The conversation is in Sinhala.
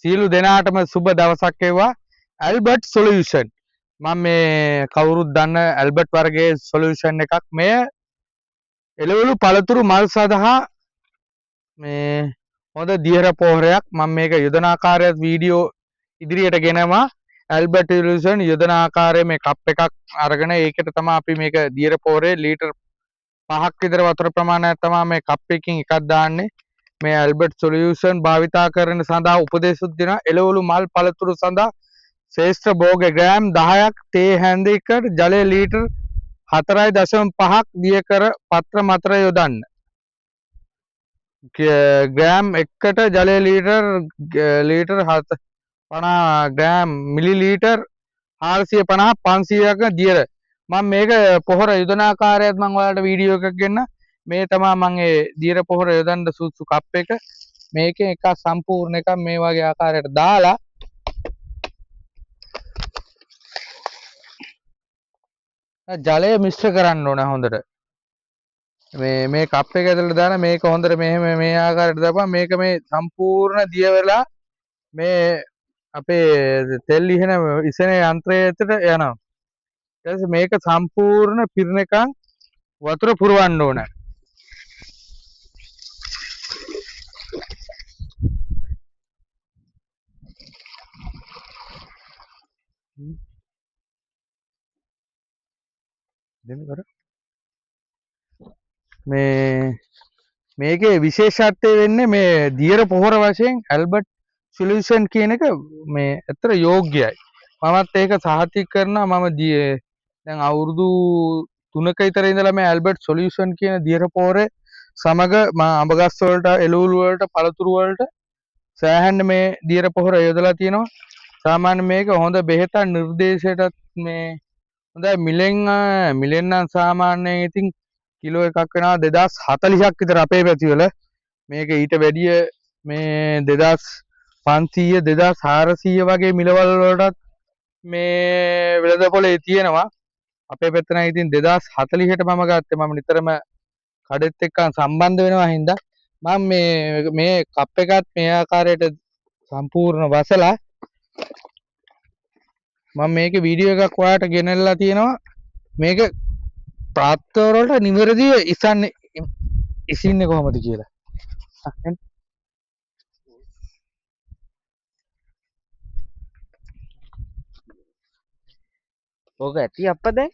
සියලු දෙනාටම සුබ දවසක් වේවා. ඇල්බර්ට් සොලියුෂන් මම මේ කවුරුත් දන්න ඇල්බර්ට් වර්ගයේ සොලියුෂන් එකක්. මෙය එළවලු පළතුරු මල් සඳහා මේ හොඳ දියර පොහොරයක්. මම මේක යොදන ආකාරයත් වීඩියෝ ඉදිරියට ගෙනවා. ඇල්බර්ට් සොලියුෂන් යොදන ආකාරය මේ කප් එකක් අරගෙන ඒකට තමයි අපි මේක දියර පොහොරේ ලීටර් 5ක් විතර වතුර ප්‍රමාණයක් තමයි මේ කප් එකකින් එකක් දාන්නේ. මේ ඇල්බර්ට් සොලියුෂන් භාවිතා කරන සඳහා උපදෙසුත් දෙනවා. එළවලු මල් පළතුරු සඳහා ශ්‍රේෂ්ඨ භෝග ග්‍රෑම් 10ක් තේ හැන්දයකට ජලය ලීටර් 4.5ක් දිය කර පත්‍ර මතර යොදන්න. ග්‍රෑම් එකට ජලය ලීටර් ලීටර් 7 50 ග්‍රෑම් මිලි ලීටර් 450 500ක දියර. මම මේක පොහොර යොදන ආකාරයත් මම ඔයාලට වීඩියෝ එකක් ගෙන්න. මේ තමයි මම ඒ දියර පොහොර යොදන්න සුදුසු කප් එක. මේකෙන් එකක් සම්පූර්ණ එකක් මේ වගේ ආකාරයට දාලා ජලය මිශ්‍ර කරන්න ඕන හොඳට. මේ මේ කප් එක ඇතුළට දාලා මේක හොඳට මෙහෙම මේ ආකාරයට දාපුවම මේක මේ සම්පූර්ණ දිය වෙලා මේ අපේ තෙල් ඉහෙන ඉසෙන යන්ත්‍රය ඇතුළට යනවා. ඊට පස්සේ මේක සම්පූර්ණ පිරෙනකන් වතුර පුරවන්න ඕන. දෙන්න කර. මේ මේකේ විශේෂත්වය වෙන්නේ මේ දියර පොහොර වශයෙන් ඇල්බර්ට් සොලියුෂන් කියන එක මේ ඇත්තට යෝග්‍යයි. මමත් ඒක සහතික කරනවා. මම දැන් අවුරුදු 3ක විතර ඉඳලා මේ ඇල්බර්ට් සොලියුෂන් කියන දියර පොහොරේ සමග මම අඹ ගස් වලට, එළවලු වලට, පළතුරු වලට සෑහෙන්න මේ දියර පොහොර යොදලා තියෙනවා. සාමාන්‍ය මේක හොඳ බෙහෙතක් නිර්දේශයටත් මේ හොඳයි. මිලෙන් නම් සාමාන්‍යයෙන් ඉතින් කිලෝ එකක් වෙනවා 2040ක් විතර අපේ පැතිවල. මේක ඊට වැඩිය මේ 2500 2400 වගේ මිලවල් වලටත් මේ වෙළඳ පොලේ තියෙනවා. අපේ පැත්ත නම් ඉතින් 2040ට මම ගත්තේ. මම නිතරම කඩෙත් එක්ක සම්බන්ධ වෙනවා හින්දා මම මේ මේ කප් එකත් මේ ආකාරයට සම්පූර්ණ වසලා මම මේකේ වීඩියෝ එකක් ඔයාලට ගෙනල්ලා තියෙනවා. මේක පාත්‍ර වලට නිවැරදිව ඉසින්නේ කොහොමද කියලා. එන්න. ඕක ඇති අප්පා දැන්.